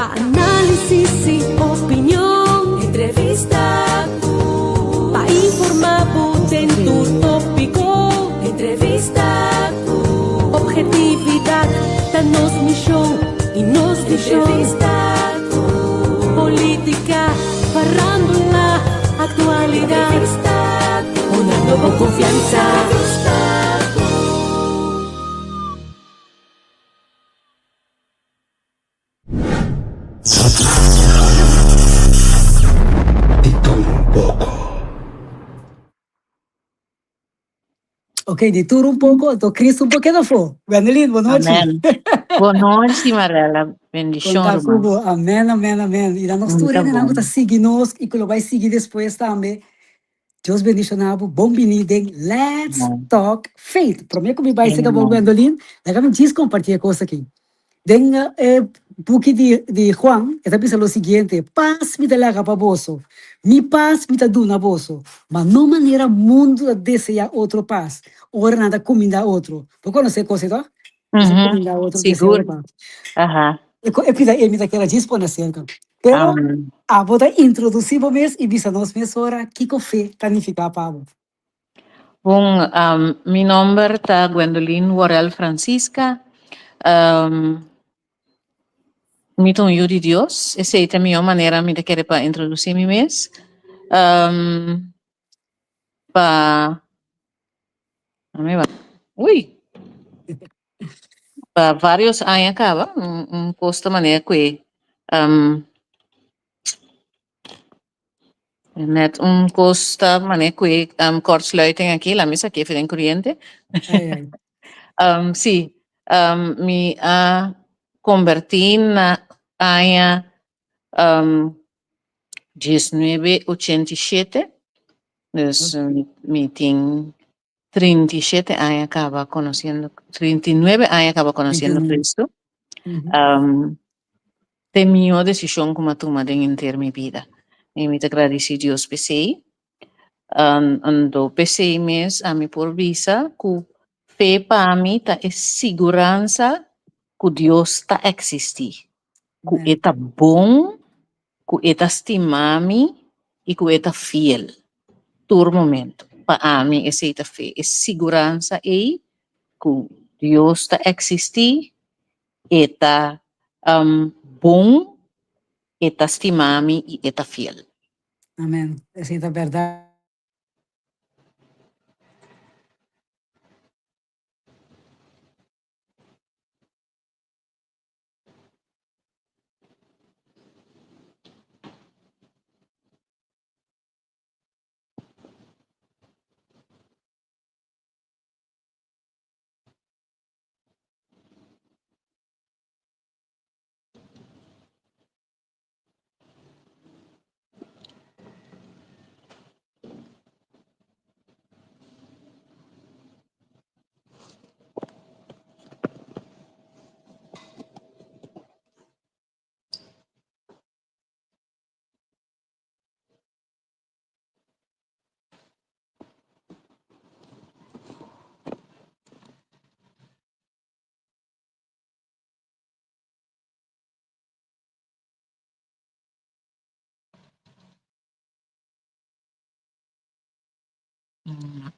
Pa análisis i opinion. Entrevista ku. Pa informá bo den tur tópiko. Entrevista ku. Obhetividat ta nos mishon i nos vishon. Entrevista ku. Polítika, farándula, aktualidat. Entrevista ku. Hunando bo konfiansa. Entrevista ku. Di tur un poko. Ok, di tur un poko, anto Cristo un po keda afó. Wendelin, bon nochi. Amen. Bon nochi, Marella. Bendishon, Konta ku ruman. bo. Amen, amen, amen. I dan nos tur Mucha hendenan ku bon. ta sigui nos i ku lo bai sigui despues tambe. Dios bendishoná bo. Bon bini den Let's Amen. Talk Faith. Promé ku mi bai seka bo, Amen. Gwendolyn, laga mi djis kompartí e kos aki. Den e buki di di Juan, e ta bisa lo siguiente, Pas mi ta laga pa boso, mi pas mi ta duna boso, ma no manera mundu ta deseá otro pas, ora nan ta kumindá otro. Bo konosé e kos ei, tòg? Bisa Mhm. kumindá otro, deseá Sigur. otro pas. Aha. E ko e pida ei mi ta keda djis pone aserka. Pero Amen. abo ta introdusí bo mes i bisa nos mesora kiko fe ta nifiká pa bo. Bon, um, mi nomber ta Gwendolyn Worrell Francisca. Um, mi ta un yu di Dios. Esei ta mihó manera mi ta kere pa introdusí mi mes. Um, pa mi wak. Ui! Pa varios aña kaba, un, un kos ta manera ku e um, Net un kos ta manera ku e um, kortsluiting aki, laat mi saki even den kuriente. Ai, ai. Um, sí, um, mi a konvertí na aña um, 1987, dus mi, mi tin 37 aña kaba konosiendo, 39 aña kaba konosiendo Kristu. Um, te mihó desishon ku mi a tuma den henter mi bida. I mi ta gradisí Dios p'esei. Um, anto p'esei mes ami por bisa ku fe pa mi ta e siguransa ku Dios ta eksistí, ku e ta bon, ku e ta stima mi i ku e ta fiel tur momento. Pa ami esei ta fe, e siguransa ei ku Dios ta eksistí, e ta bon, e ta stima mi i e ta fiel. Amen. Esei ta bèrdat.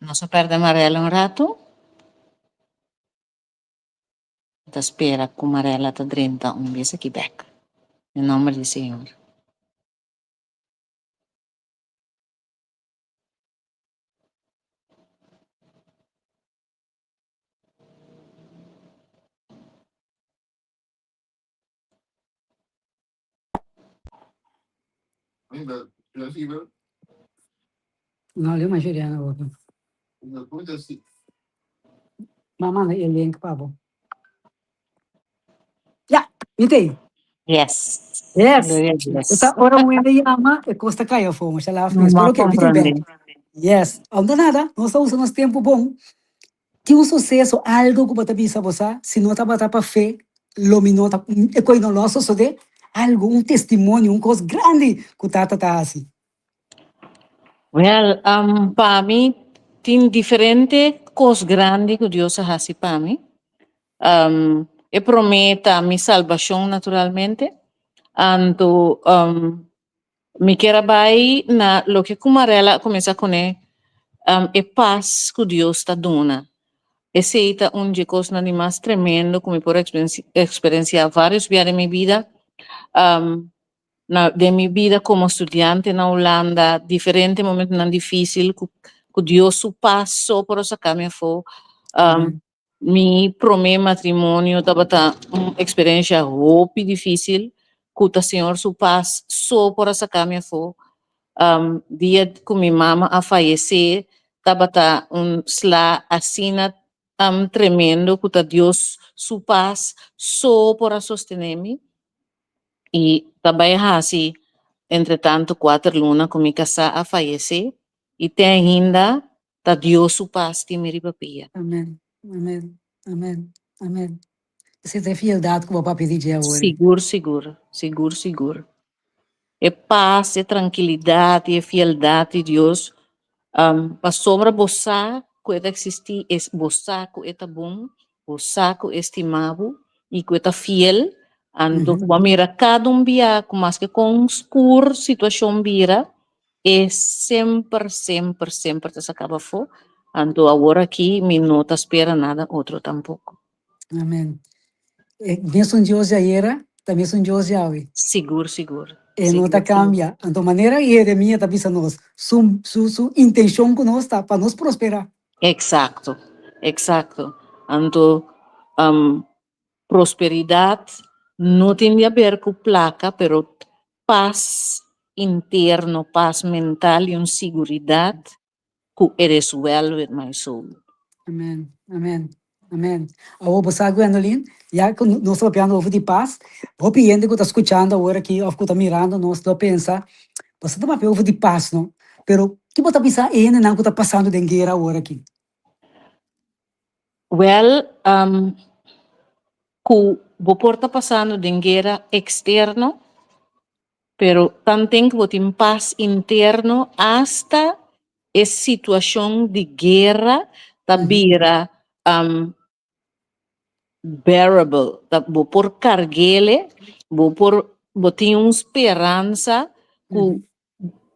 Nos a perde Marella un ratu. Ta spera ku Marella ta drenta un bes aki bek. Den nomber di Señor. No, le mayoria na boca. Ma manda e link pa bo. Ya, mi t'ei. Yes. Yes. Gloria a Dios. Esa ora un hende yama, e kos ta kai afó, masha laf mes. No Pero oké, mi t'ei bèk. comprende. Yes. Aunke nada, nos ta usa nos tempu bon. Tin un suseso, algo ku bo ta bisa bo sa, si no tabata pa fe, lo mi no ta, e koi no lo a sosodé. Algo, un testimonio, un kos grandi ku Tata ta hasi. Wèl, pa mi tin diferente kos grandi ku Dios a hasi pa mi. E promé ta mi salbashon naturalmente. Anto mi kier a bai na loke ku Marella a kuminsá kuné, e pas ku Dios ta duna. Esei ta un dje kosnan di mas tremendo ku mi por eksperensiá vários bia den mi bida. Na den mi bida komo studiante na Hulanda, diferente momentonan difísil ku ku Dios su pas so por a saka mi afó. Mi promé matrimonio tabata un eksperensia hopi difísil ku ta Señor su pas so por a saka mi afó. Dia ku mi mama a fayesé tabata un sla asina tremendo ku ta Dios su pas so por a sostené mi. I ta bai hasi entretantu kuater luna ku mi kasá a fayesé i te ainda Ta Dios su pas tin mi riba pia. Amen, amen, amen, amen. Esei ta e fieldad ku bo papia di dje awor. Sigur, sigur, sigur, sigur. E pas, e trankilidat i e fieldad di Dios, pasobra bo sa ku e ta eksistí, e bo sa ku e ta bon, bo sa ku e stima bo i ku e ta fiel, anto ku bo a mira kada un bia ku maske kon skur situashon bira, E semper, semper, semper ta saca bo afó. Anto awor aki mi no ta spera nada otro tampoco. Amen. E mesun Dios di ayera ta mesun Dios di awe. Sigur, sigur. E no ta cambia. Anto manera Jeremia ta bisa nos, su, su, su intencion cu nos ta pa nos prospera. Exacto, exacto. Anto, Prosperidad no tin di haber cu placa, pero pas interno, pas mental y un siguridad cu it is well with my soul. Amen, amen, amen. Awor bo sa Gwendolyn, ya cu nos ta papiando over di pas, hopi hende cu ta scuchando awor aki of cu ta mirando nos lo pensa, boso ta papia over di pas no, pero ki bo ta bisa e hendenan cu ta pasando den guera awor aki? Wèl, ku bo por ta pasando den guera eksterno, pero tanten ku bo tin pas interno asta e situashon di guera ta bira bearable, ta bo por karg'ele, bo por bo tin un speransa ku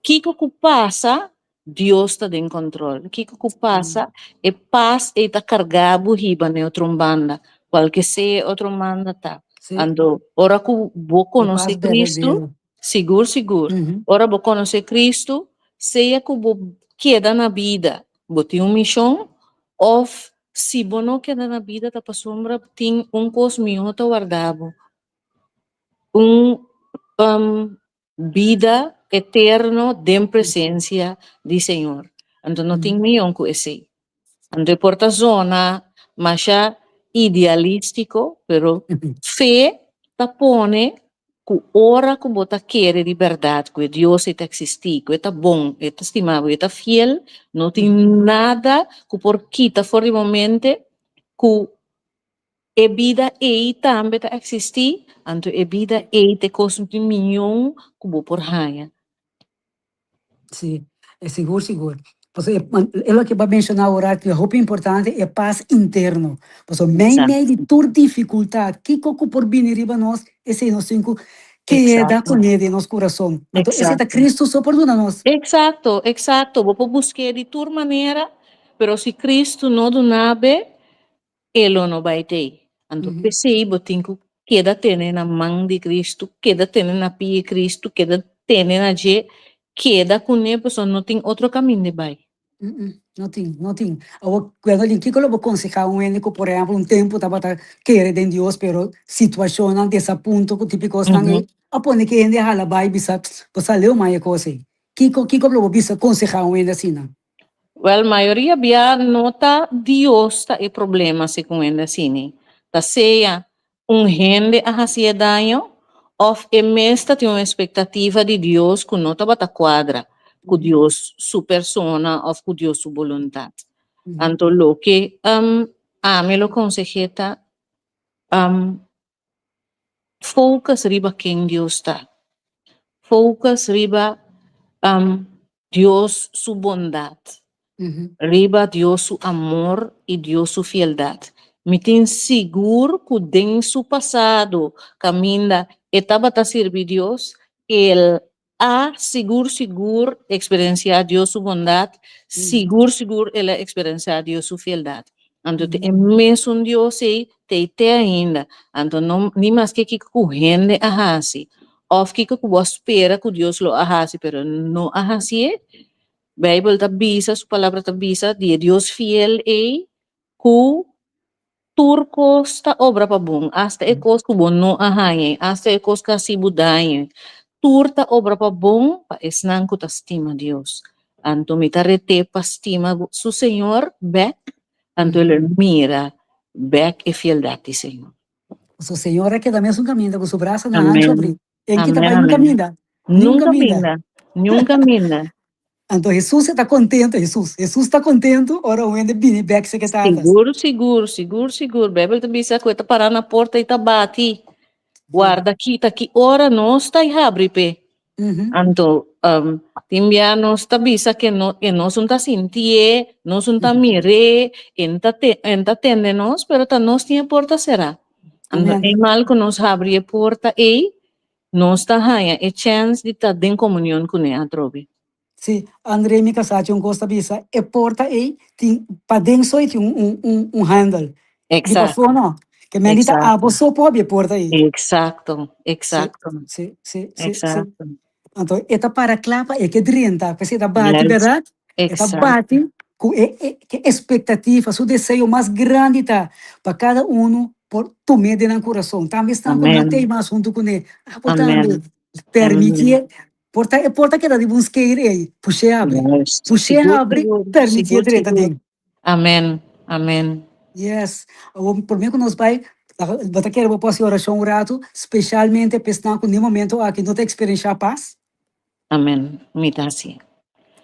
Kiko ku pasa, Dios ta den control. Kiko ku pasa, e pas ei ta carga bo hiba n'e otro banda, cualke sea e otro banda ta. Anto, ora ku bo conoce Cristo, sigur sigur, ora bo conoce Cristo, sea ku bo keda na bida, bo tin un mision, of si bo no keda na bida ta pasobra tin un cos miho ta warda bo, un Bida eterno den presencia di Señor. Anto no tin mion cu esey. Anto e por ta zona masha idealistico, pero fe ta pone cu ora cu bo ta kere di berdad cu e Dios ey ta existi, cu e ta bon, e ta stima bo, e ta fiel, no tin nada cu por kita for di bo mente cu E bida ei tambe ta eksistí, anto e bida ei ta e kos di mion ku bo por haña. Sí, e sigur sigur. Pasobra e loke bo a menshoná awor aki hopi importante, e pas interno. Pasobra mei mei di tur difikultat, kiko ku por bini riba nos, esei nos tin ku keda kuné den nos kurason. Anto esei ta Cristo so por duna nos. Eksakto, eksakto. Bo por busk'é di tur manera, pero si Cristo no duna be, E lo no bai t'ei. Anto p'esei bo tin ku keda tene na man di Kristu, keda tene na pie Kristu, keda tene na dje, keda kuné pasobra no tin otro kaminda di bai. No tin, no tin. Awor, Gwendolyn, kiko lo bo konsehá un hende ku por ehèmpel un tempu tabata kere den Dios pero situashonnan, desapunto ku tipo di kosnan ei a pone ku e hende hala bai bisa, Bo sa leu mai e kos ei. Kiko, kiko lo bo bisa konsehá un hende asina? Wel, mayoria bia no ta Dios ta e problema segun hende asini. Ta sea un hende a haci e daño of e mes ta tin un expectativa di Dios cu no tabata cuadra cu Dios su persona of cu Dios su boluntad. Anto loke ami lo conseh'é ta Focus riba ken Dios ta. Focus riba Dios su bondad, riba Dios su amor y Dios su fieldad. Mi tin sigur cu den su pasado caminda. E tabata sirbi Dios, el a sigur sigur eksperensiá Dios su bondat, sigur sigur el a eksperensiá Dios su fieldat. Anto ta e mesun Dios ei ta ei te ainda. Anto no ni maske kiko ku hende a hasi òf kiko ku bo a spera ku Dios lo a hasi pero no a hasié, Beibel ta bisa, su palabra ta bisa di e Dios fiel ei ku tur kos ta obra pa bon, asta e kos ku bo no a haña, asta e kos ku a hasi bo daño, tur ta obra pa bon pa esnan ku ta stima Dios. Anto mi ta ret'é pa stima su Señor bèk, anto el lo mira bèk e fieldat di Señor. Su Señor a keda mesun kaminda ku su brasanan ancho abrí. En kita bai nunca minda. Nunca minda. Nunca minda. Anto Hesus ta contento, Hesus. Hesus ta contento ora un hende bini bek serka Tata. Sigur, sigur, sigur, sigur. Bijbel ta bisa ku e ta para na porta i ta bati. Warda kita ki ora nos ta habri p'e. Anto um, tin bia nos ta bisa ke no, ke nos un ta sintié, nos un ta mir'é, en ta te, en ta tende nos, pero ta nos tin e porta será. Anto Amen. e mal ku nos habri e porta ei, nos ta haña e chèns di ta den komunion kuné atrobe. Sí, André mi kasá tin un kos ta bisa, e porta ei tin paden so ei tin un un un un handle. Di Eksakto, pafó no. Ke men di ta eksakto. abo so por habri e porta ei. Eksakto, Sí, eksakto, sí, sí, sí, sí. eksakto. Anto e ta para kla pa e ke drenta, p'esei e ta bati, Juist, bèrdat? E ta eksakto. bati ku e e ke espektativa, su deseo mas grandi ta pa kada unu por tum'é den nan kurason. Tambe esnan ku no Amèn, t'ei mas huntu kuné, abo tambe amèn, permitié, amèn. por ta e porta keda riba un skeir ei, push'é habri. Juist, Push'é sigur, habri, sigur, permitié sigur, drenta sigur. den. Amèn, amèn. Yes. Awor promé ku nos bai, bo ta kere bo por hasi orashon un ratu, speshalmente pa esnan ku den momento aki no ta eksperenshá pas? Amèn. Mi ta hasié.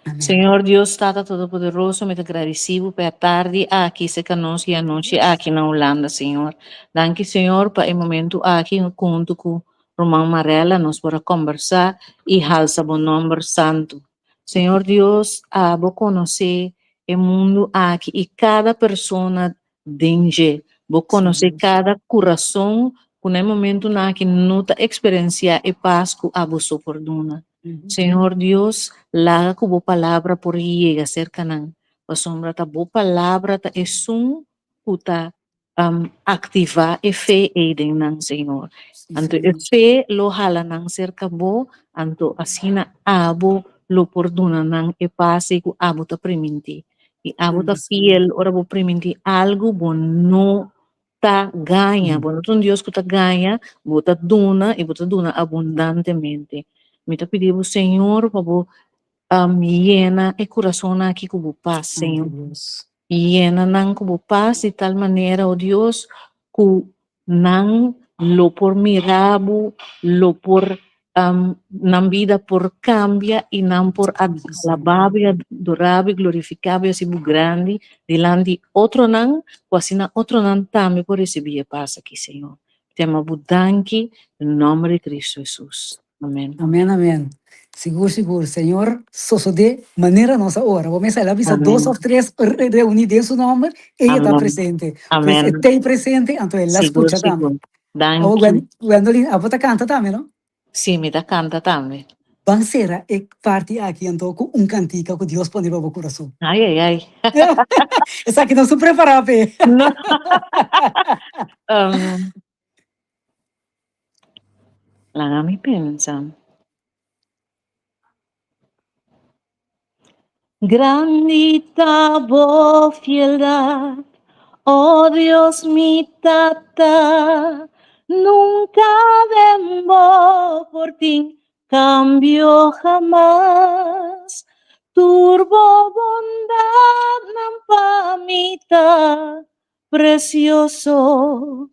Amèn. Señor Dios Tata Todopoderoso, mi ta gradisí bo pa e atardi aki serka nos i anochi aki na Hulanda, Señor. Danki, Señor, pa e momentu aki huntu ku ruman Marella nos por a kòmbersá i halsa bo nòmber santu. Señor Dios, abo konosé e mundu aki i kada persona den dje. Bo konosé kada kurason ku na e momentunan aki no ta eksperensiá e pas ku abo so por duna. Señor Dios, laga ku bo palabra por yega serka nan, pasobra ta bo palabra ta esun ku ta aktivá e fe ei den nan, Señor. Anto e fe lo hala nan serka bo, anto asina abo lo por duna nan e pas ei ku abo ta primintí. I abo ta fiel ora bo primintí algu, bo no ta gaña, bo no ta un Dios ku ta gaña, bo ta duna i bo ta duna abundantemente. Mi ta pidi bo, Señor, pa bo yena e kurasonnan aki ku bo pas, Señor. Yena nan ku bo pas di tal manera, o Dios, ku nan lo por mira bo, lo por nan bida por kambia i nan por alabá bo i adorá bo i glorifiká bo i hasi bo grandi dilanti otronan, ku asina otronan tambe por risibí e pas aki, Señor. Te ama bo danki den nòmber di Kristu Hesus. Amen. Amen amen sigur sigur Señor sosode manera nos a ora bo mester a bisa dos of tres reuni den su nomber ey e ta presente pues e tey presente anto el a scucha tambe Danki. Gwendolyn abo ta canta tambe no? Si mi ta canta tambe. Ban cera e parti aki anto cu un cantica cu Dios pone riba bo curason. Ay ay ay. Esaki no su prepara p'e. No. Laga mi pensa. Grandi ta bo fieldad, oh Dios mi Tata, nunca den bo por tin cambio hamas. Tur bo bondadnan pa mi ta precioso,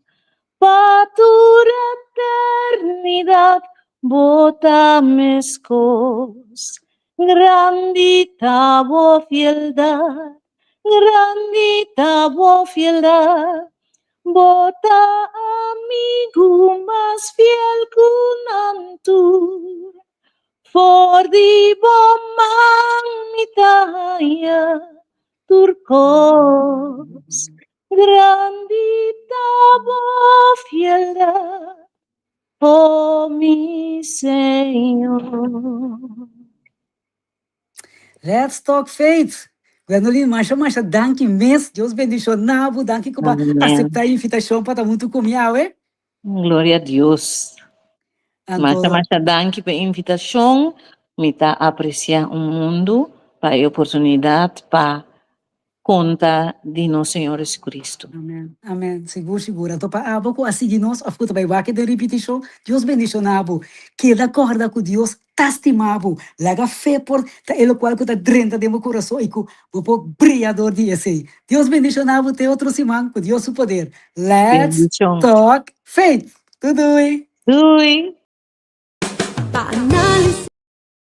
pa tur eternidad bo ta mescos. Grandi ta bo fieldad, grandi ta bo fieldad, bo ta amigu mas fiel cu nan tur. For di bo man mi ta haña tur kos. Grandi ta bo fieldad. Oh, mi Señor. Let's talk faith. Gwendolyn, masha masha danki mes. Dios bendiciona bo. Danki ku bo Amen. acepta e invitacion pa ta hunto cu mi awe. Gloria a Dios. Anto, Masha masha danki pa e invitacion. Mi ta aprecia un mundo pa e oportunidad pa konta di nos Señor Jesucristo. Amen. Amen. Sigur, sigur. Anto pa abo ku a sigui nos of ku ta bai wak den ripitishon, Dios bendishoná bo. Keda kòrda ku Dios ta stima bo. Laga fe por ta e lokual ku ta drenta den bo kurason i ku bo por bria dor di esei. Dios bendishoná bo te otro siman ku Dios su poder. Let's Bendishon. talk faith. Doei doei. Doei! Pa análisis.